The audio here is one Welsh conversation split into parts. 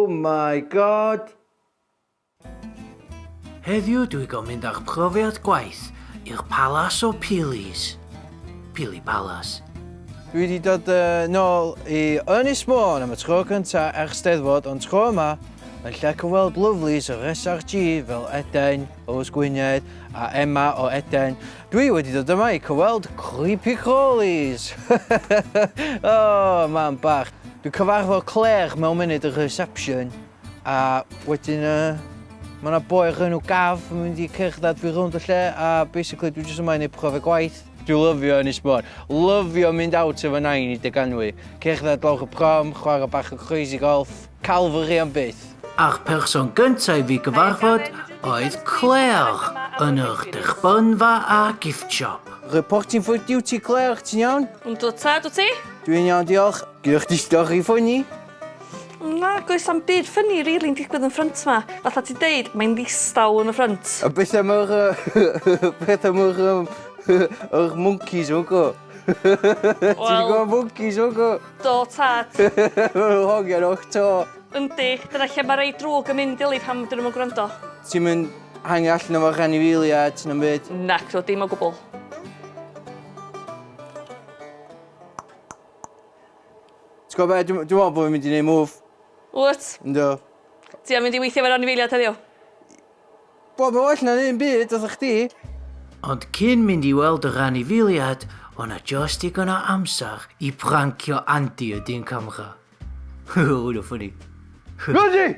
Oh my god! Heddiw dwi go mynd ar profiad gwaith i'r Palas o Pilis. Pili Palas. Dwi wedi dod uh, nôl i Ynys Môn am y tro cynta ers Steddfod, ond tro yma, yn lle cyfweld lovelies o'r SRG fel Eden o Ys Gwynedd a Emma o Eden, dwi wedi dod yma i cyfweld Creepy Crawlies. oh, mam bach. Dwi'n cyfarfod Claire mewn munud y reception. A wedyn yy ma' 'na boi o'r enw Gav yn mynd i cerdded fi rownd y lle a basically dwi jyst yma i neud profiad gwaith. Dwi lyfio Ynys Môn. Lyfio mynd out efo nain i Deganwy. Cerdded lawr y prom, chwarae bach o crazy golf. Calvary am byth. A'r person gyntaf i fi gyfarfod oedd Claire yn yr derbynfa a gift shop. Reporting for duty Claire, ti'n iawn? Yndw tad, wyt ti? Dwi'n iawn, diolch. Gyda chdi stori ffyni? Na, goes am byd ffyni rili'n digwydd yn ffrynt 'ma. Fatha ti'n deud, mae'n ddistaw yn y ffrynt. A beth am yr yy beth am yr yym yr mwncis o'n go? Ti 'di gweld mwncis o'n go? Do tad. Ma' nhw'n hongian o'ch to. Yndi, dyna lle mae rei drwg yn mynd Ili pam dyn nhw'm yn gwrando. Ti'm yn hangio allan efo'r anifeiliaid na'm byd? Nacdw, dim o gwbl. Ti'n gwybod be, dwi'n dwi meddwl bod fi'n mynd i wneud move. Wyt? Yndw. Ti am mynd i weithio efo'r anifeiliaid heddiw? Wel, mae'n well na un byd, oedd chdi. Ond cyn mynd i weld yr anifeiliaid, o' 'na jyst digon o amser i prancio Andy y dyn camera. Hwnna ffyni. Andy!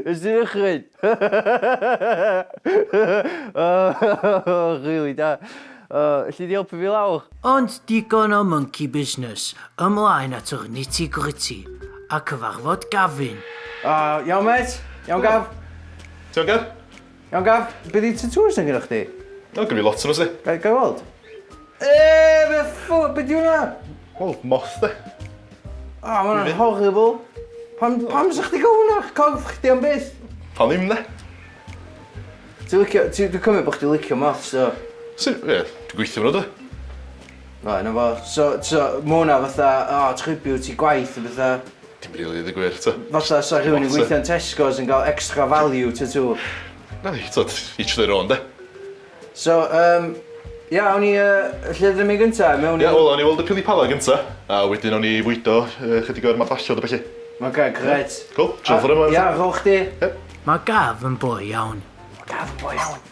Ys ti'n ychryd? Oh, really da. Uh, Alli di helpu fi lawr? Ond digon o monkey business, ymlaen at yr nitty gritty, a cyfarfod Gavin. Uh, iawn mate? Iawn Gav? Ti'n iawn Gav? Iawn Gav, be di tattoos yn gyda chdi? O, gyda fi lot o'n nhw, Ga i weld? Eee, be ffwc, be di hwnna? Wel, moth de. O, oh, ma hwnna'n horrible. Pam, pam sa chdi gael hwnna? Corff chdi am byth? Pam ddim de? Ti'n licio, ti, dwi'n cymryd bod chdi licio moths, do? Ie, dwi'n gweithio efo nhw, de. Right, na fo. So, so, ma hwnna fatha, o, oh, tribute i gwaith a fatha. Dim rili, dweud gwir, ta. Fatha, sa rhywun yn gweithio yn Tesco's yn cael extra value tattoo. Na ni, t'od, each their own, de. So, um, ia, awn ni, lle ydym ni gynta? Mewn i... Ia, wel, awn ni weld y pili pala gynta, a wedyn awn ni fwydo uh, chydig o'r madfallod a felly. Oce, okay, gret. Cool, tro ffordd yma. Ia, rho chdi. Yep. Mae Gav yn boi iawn. Mae Gav yn boi iawn.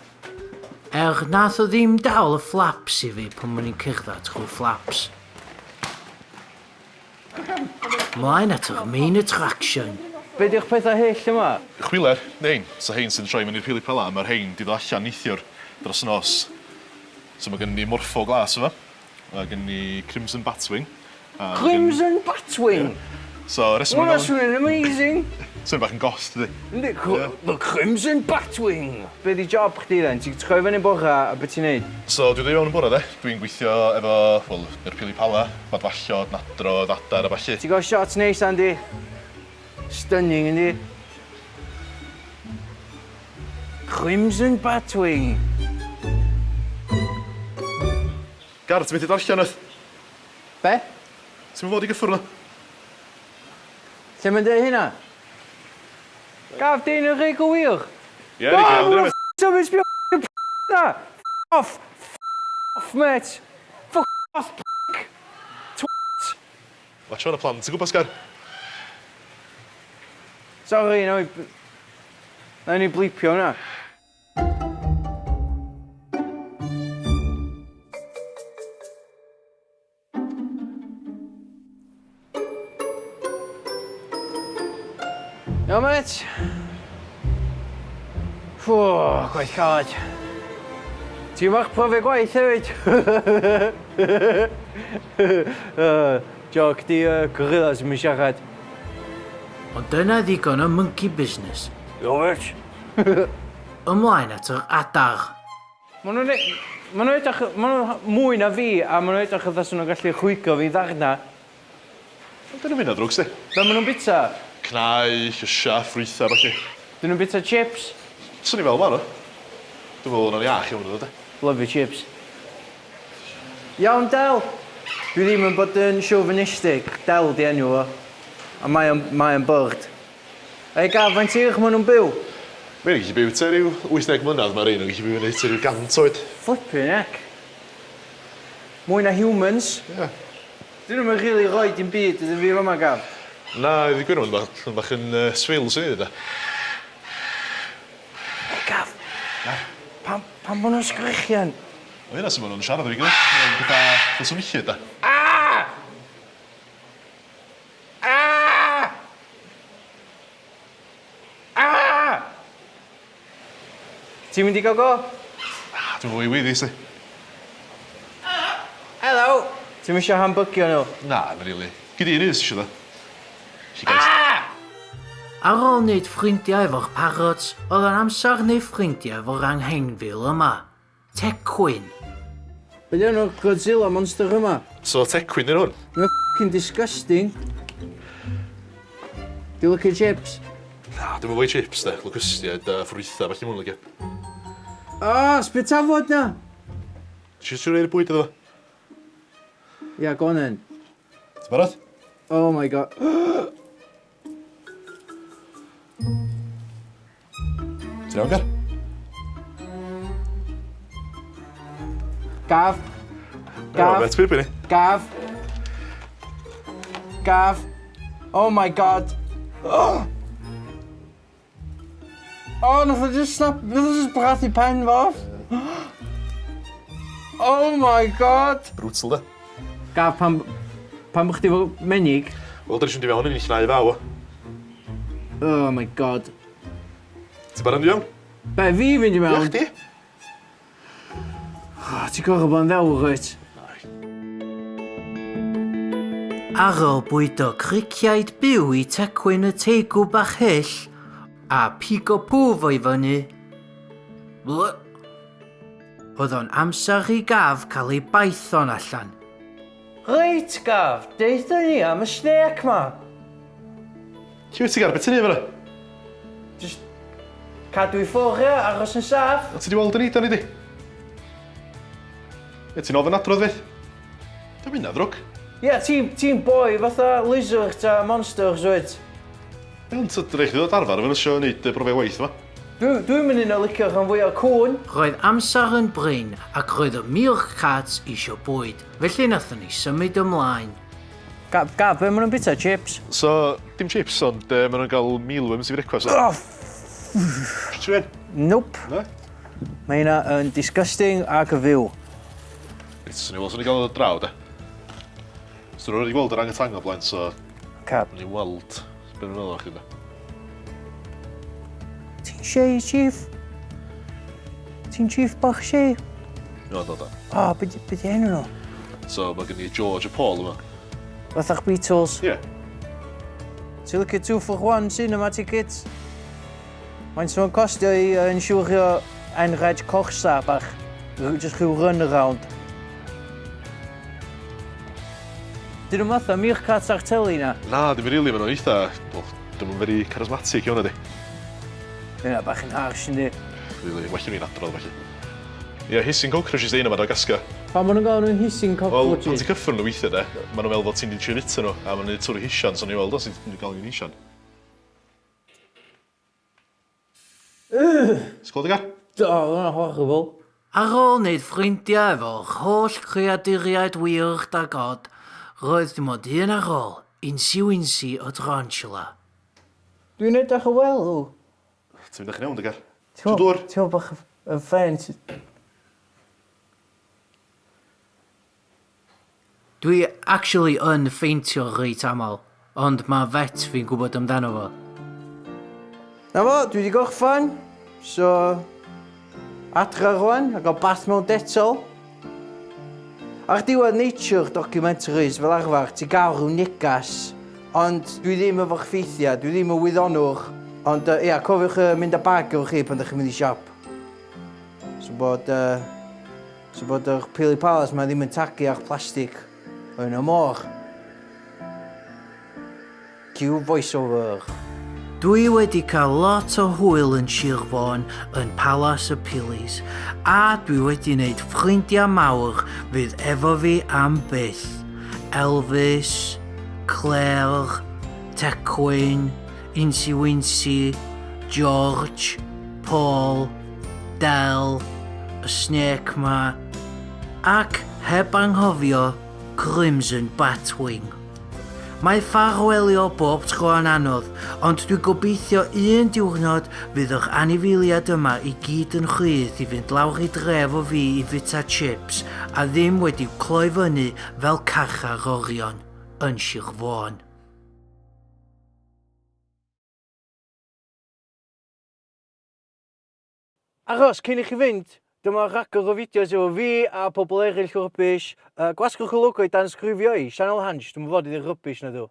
Er nath o ddim dal y flaps i fi pan o'n i'n cerdded trwy flaps. Mlaen at yr main attraction. Be di'ch pethau hyll yma? Chwiler, hein, so hein sy'n troi mewn i'r pili pala, mae'r hein di ddod allan neithiwr dros nos. So mae gen ni morpho glas yma, mae gen ni crimson batwing. A crimson gen... batwing? Yeah. So, reswm... Hwna swnio'n amazing! Swnio bach yn goth, dydi? Yndi, the Crimson Batwing! Be di job chdi then? Ti'n troi fyny bora a be ti'n neud? So, dwi'n dod i fewn yn bora de. Dwi'n gweithio efo, wel, yr pili pala, madfallod, nadrodd, adar a ballu. Ti'n gael shots neis, Andy? Stunning, yndi? Crimson Batwing! Gar, ti'n methu darllen wrth? Be? Ti'm yn fod i gyffwrdd nhw. Lle mae'n deud hynna? Gaf dyn yn rhy gywir. Ie, ni gael dyn. Ti'n sbio na! Off! Off, mate! Fuck off, p***. Twat! Watch on y plant o gwmpas, Gar. Sorry, na i... Na i blipio hwnna. Iawn mêt? Ffw, gwaith caled. Ti'n bach profiad gwaith hefyd. Joc di uh, gorillas yn mynd siarad. Ond dyna ddigon o monkey business. Iawn mêt? Ymlaen at yr adar. Maen nhw'n e- maen nhw'n edrych... Maen nhw'n mwy na fi, a maen nhw'n edrych fatha 'swn nhw'n gallu chwygo fi ddarna. Wel, 'dyn nhw'm hynna ddrwg, sdi. Be maen nhw'n bita? Cnau, llysiau, ffrwythau a ballu. Dyn nhw'n bita chips? Swn i'n meddwl ma' nhw. Dwi'n meddwl bod nhw'n iach iawn iddo de. Lyfio chips. Iawn, Del! Dwi ddim yn bod yn chauvinistic. Del 'di enw fo. A mae o'n mae o'n bird. Ei Gav, faint hir maen nhw'n byw? Mae'n gallu byw tua ryw 80 mlynedd, mae rhein yn gallu byw fyny tua ryw 100 oed. Flipping heck. Mwy na humans. Ie. Yeah. Dyn nhw'm yn rili rhoi dim byd iddyn fi fama, Gav. Na, i ddweud gwir, mae'n bach, yn bach yn swil, swn i'n dweud. Ei, Gav. Na? Pam, pam bod nhw'n sgrechian? O, hynna sy'n maen nhw'n siarad efo'i gilydd. Mae'n pethau fel swnllyd, da. Ah! Ah! Ah! Ti'n mynd i gael go? Ah, dwi'n fwy weiddi, si. Hello! Ti'n eisiau hambygio nhw? Na, na rili. Gyd i un eisiau dda. Ah! Ar ôl wneud ffrindiau efo'r parrots, oedd o'n amser wneud ffrindiau efo'r anghenfil yma. Tecwyn. Be di enw'r Godzilla monster yma? So, tecwyn yw'r hwn? Mae'n f***ing disgusting. Do you look at chips? Na, dwi'n fwy chips, de. Locustiaid a ffrwythau, felly mwyn licio. Ah, sbio tafod na! Ti eisiau rhoi'r bwyd iddo fo? Ia, go on then. Ti'n barod? Oh my god. Ti'n iawn, Gar? Gav. Gav. Bet fi ni. Gav. Gav. Oh my god. Oh! Oh, nath o just snap... Nath o just brathu pen fo off. Oh my god. Brutal, da. Gav, pam... Pam bod chdi fo menig? Wel, dyn ni eisiau mynd i fewn yn llnau faw, o. Oh my god. Ti'n barod yn iawn? Be, fi fynd i mewn? Ia, chdi? Oh, ti'n gorfod bod yn ddewr, wyt? Ar ôl bwydo criciaid byw i Tecwyn y teigw bach hyll a pigo pŵ fo i fyny, Bleh. Oedd o'n amser i Gav cael ei baithon allan. Reit, Gav, deutha ni am y snake ma. Lle wyt ti gar, beth ti'n neud fan'na? Just cadw i ffwrdd, ia, aros yn saff. A ti di weld yn eidan i di? E, ti'n ofyn adrodd fyth? Dim hynna ddrwg. Ia, ti'n ti boi fatha lizard a monsters, wyt? Iawn, so rhaid chdi ddod arfer efo eisiau gwneud brofiad waith yma. Dwi'n dwi mynd un o licio rhan fwyaf cŵn. Roedd amser yn brin ac roedd y meerkats isio bwyd, felly nathon ni symud ymlaen. Gab, Gab, be maen nhw'n bita? Chips? So, dim chips, ond maen nhw'n gael mealworms i brecwast. Oh, Ti'n nope. Na? Mae hynna yn disgusting ac y fyw. Reit, swn i weld, swn i gael o draw, de. So, nhw'n wedi gweld yr orangutan o blaen, so... Cap. Swn i weld beth nhw'n meddwl o'ch chi, de. Ti'n shei, chief? Ti'n chief bach shei? No, do, do. O, oh, be di enw nhw? So, mae gen i George a Paul yma. Fatha'ch Beatles. Ie. Yeah. Ti'n licio 2 for 1 cinema tickets? Mae'n sôn costio i insiwrio enghraifft Corsa bach. Just rhyw run around. Dyn nhw'n fatha meerkats ar teli na? Na, dim yn rili, maen nhw'n eitha... Wel, dim yn very charismatic iawn ydi. Yna bach yn harsh yndi. Rili, well i ni'n adrodd felly. Ie, yeah, hissing cockroaches di un o Madagascar. Pa maen nhw'n gael nhw'n hissing Wel, cockroaches? pan ti'n cyffwrdd nhw weithiau de, maen nhw'n meddwl fod ti'n di trio fita nhw, a maen nhw'n twrw hisian, so ni'n weld os ti'n gael nhw'n hisian. Sgweld y gar? Do, hwnna'n horrible. Ar ôl wneud ffrindiau efo'r holl creaduriaid weird a god, roedd dim ond un ar ôl, Incy Wincy o Tarantula. Dwi'n edrych yn wel, o. Ti'n mynd eich iawn, dy gar? Ti'n dŵr? Ti'n bach yn ffent. Dwi actually yn ffeintio reit aml, ond mae vet fi'n gwybod amdano fo. Na fo, dwi wedi gorffan. So, adra rwan, a gael bath mewn Dettol. Ar diwedd nature documentaries fel arfer, ti gael rhyw negas. Ond dwi ddim efo'ch ffeithiau, dwi ddim yn wyddonwr. Ond ia, cofiwch mynd â bag efo chi pan ydych chi'n mynd i siop. So bod, so bod yr Pili Palas ma ddim yn tagu ar plastig yn y môr. Cue voiceover. Dwi wedi cael lot o hwyl yn Sir Fôn yn Palas y Pilis, a dwi wedi wneud ffrindiau mawr fydd efo fi am byth. Elvis, Claire, Tecwyn, Incy Wincy, George, Paul, Del, y Snake ma, ac heb anghofio Crimson Batwing. Mae ffarwelio bob tro yn anodd, ond dwi'n gobeithio un diwrnod fydd yr anifeiliad yma i gyd yn rhydd i fynd lawr i dref o fi i fita chips a ddim wedi'w cloi fyny fel carcharorion yn Sir Fôn. Aros, cyn i chi fynd, dyma rhagor o fideos efo fi a pobl eraill o rybish. Gwasgwch y logo i danysgrifio i Sianel Hansh, dwi'm yn fod i ddweud rybish na dw.